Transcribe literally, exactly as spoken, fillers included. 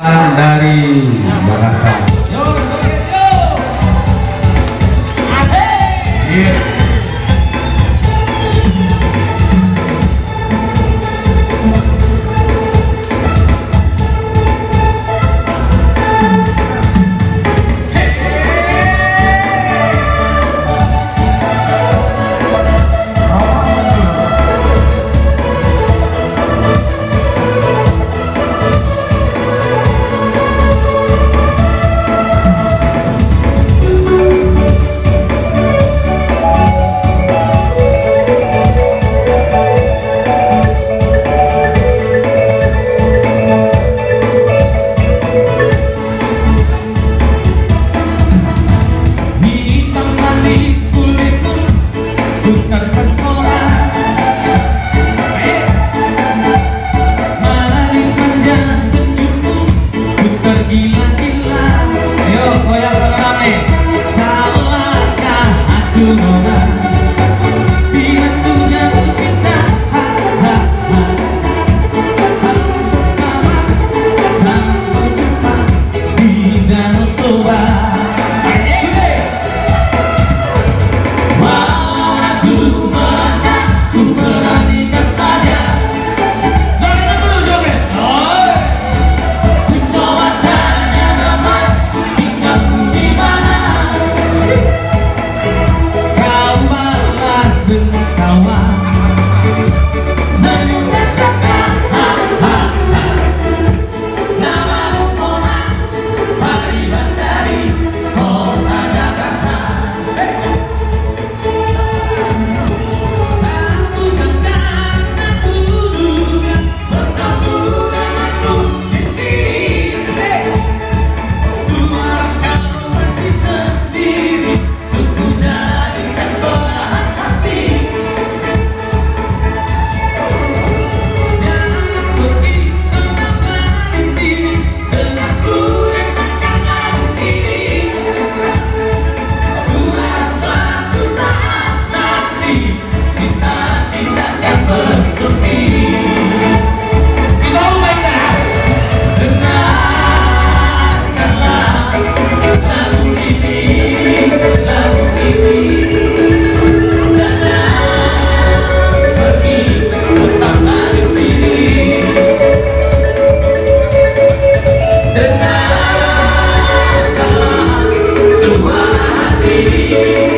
Dari Jakarta. Iya. Hitam manis kulitmu, ku terpesona. Manis manja senyummu, ku tergila-gila. Ayo, goyang rame-rame. Salahkah aku nona bila ku jatuh cinta? Ha, ha, ha. Sampai jumpa di Danau Toba. Walau ragu menang, ku beranikan saja. Joget terus, joget. Oi. Ku coba tanya nama, tinggalmu di mana? Kau balas dengan tawa. Senyum dan cakap, ha, ha, ha. Nama Mona Pariban dari kota Jakarta. Satu saja yang kuduga, bertemu denganmu di sini. Dua kau masih sendiri. Ku jadikan belahan hati. Jangan pergi, tetaplah di sini. Denganku rentangkan lagu ini. Dua suatu saat nanti. Cinta tidak akan bersepi. Kita ubah, kita. Dengarkanlah lagu ini, lagu ini. Jangan pergi, tetaplah di sini. Dengarkanlah suara hati.